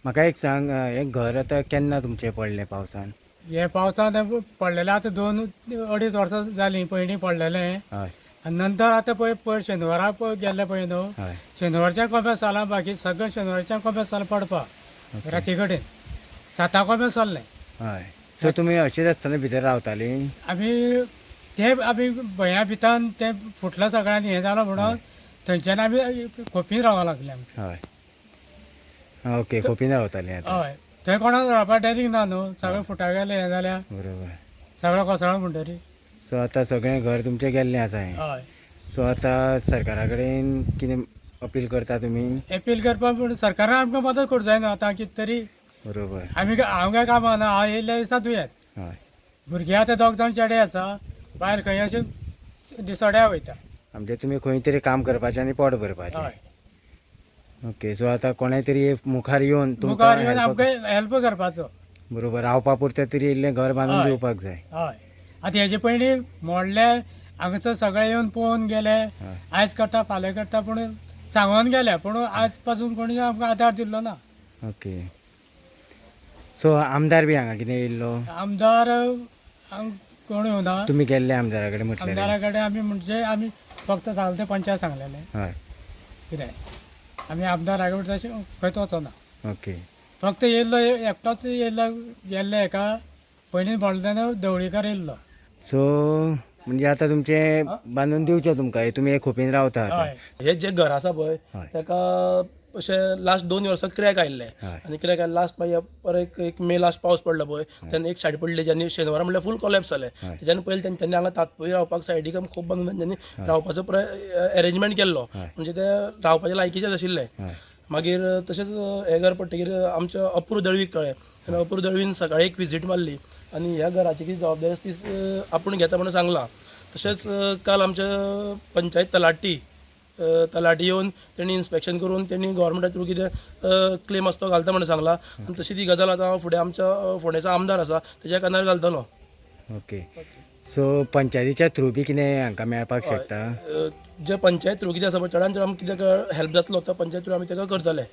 म्हाका एक सांग, हें घर आतां केन्ना तुमचें पडलें पावसान? हे पावसांत पडलेलें आतां 2-2.5 वर्सां जालीं पयलीं पडलेलें. आनी नंतर आतां पळय पयर शेनवारा पळय गेल्ले पळय न्हू, शेनवारच्या कोपेस जालां, बाकी सगळें शेनवारच्या कोपेस जालां पडपाक. राती कडेन 7 कोपेस जाल्लें. हय, सो तुमी अशेंच आसतना भितर रावतालीं? आमी ते आमी भंया भितान तें फुटलां सगळ्यांनी हें जालां म्हणून थंयच्यान आमी खोपीन रावंक लागले आमचे. हय, ओके, खोपीन रावतालीं आतां? हय, थंय कोणाक रावपा डेरींग ना न्हू, सगळें फुटा गेलें हें जाल्यार. सगळें कोसळ्ळां म्हणटरी. सो आतां सगळें घर तुमचें गेल्लें आसा हें? हय. सो आतां सरकारा कडेन कितें अपील करता तुमी? अपील करपाक पूण सरकारान आमकां मदत करूंक जाय न्हू आतां कितें तरी. आमी हांव काय कामां ना, हांव येयल्ल्या दिसा दुयेंत. भुरगीं आतां दोग जाण चेडे आसा, बायल खंय अशें दिसोड्या वयता. म्हणजे तुमी खंय तरी काम करपाचें आनी पोट भरपाचें? हय. ओके, सो आतां कोणें तरी मुखार येवन तुमकां मुखार येवन help आमकां हेल्प करपाचो. बरोबर, रावपा पुरतें तरी इल्लें घर बांदून दिवपाक जाय. हय, आतां हेजे पयलीं मोडले हांगासर सगळे येवन पळोवन गेले, आयज करता फाल्यां करता पूण सांगोन गेले, पूण आयज पासून कोणी आमकां आदार दिल्लो ना. ओके, सो आमदार बी हांगा कितें येयल्लो? आमदार हांगा कोण येवना. तुमी गेल्ले आमदारा कडेन म्हटलें? आमदारा कडेन आमी म्हणजे आमी फक्त सांगलें तें पंचायत सांगलेलें. कितें आमी आमदारा कडेन तशें खंयच वचना. फक्त येयल्लो एकटोच येयल्लो गेल्ले हेका पयलीं पडलो तेन्ना ढवळीकर येयल्लो. सो म्हणजे आतां तुमचें बांदून दिवचें तुमकां हें, तुमी हे खोपीन रावता आतां? हय. हे जे घर आसा पळय, ताका अशें लास्ट 2 वर्सां क्रॅक आयिल्ले. आनी क्रॅक आयले लास्ट, मागीर परत एक एक मे लास्ट पावस पडलो पळय, तेन्ना एक सायड पडली आनी शेनवारा म्हणल्यार फूल कोलॅप्स जालें. तेज्यान पयलीं तेंच्यांनी हांगा तात्पुरतें रावपाक सायडीक आमी खोप बांदून तेंच्यांनी रावपाचो एरेंजमेंट केल्लो, म्हणजे ते रावपाचे लायकीचेच आशिल्ले. मागीर तशेंच हें घर पडटकीर आमच्या अप्रूव दळवीक कळ्ळें तेन्ना अप्रूव दळवीन सकाळी एक विजीट मारली आनी ह्या घराची कितें जबाबदारी आसा ती आपूण घेता म्हणून सांगलां. तशेंच काल आमच्या पंचायत तलाटी तलाटी येवन तेणी इन्स्पेक्शन करून तेणी गोवोरमेंटा थ्रू कितें क्लेम आसा तो घालता म्हणून सांगला. आनी तशी ती गजाल आतां हांव फुडें आमच्या फोंडेचो आमदार आसा तेज्या कानार घालतलो. ओके, सो पंचायतीच्या थ्रू बी कितें हांकां मेळपाक शकता? जे पंचायत थ्रू कितें आसा पळय, चडान चड आमकां कितें हेल्प जातलो तो पंचायत थ्रू आमी ताका करतले.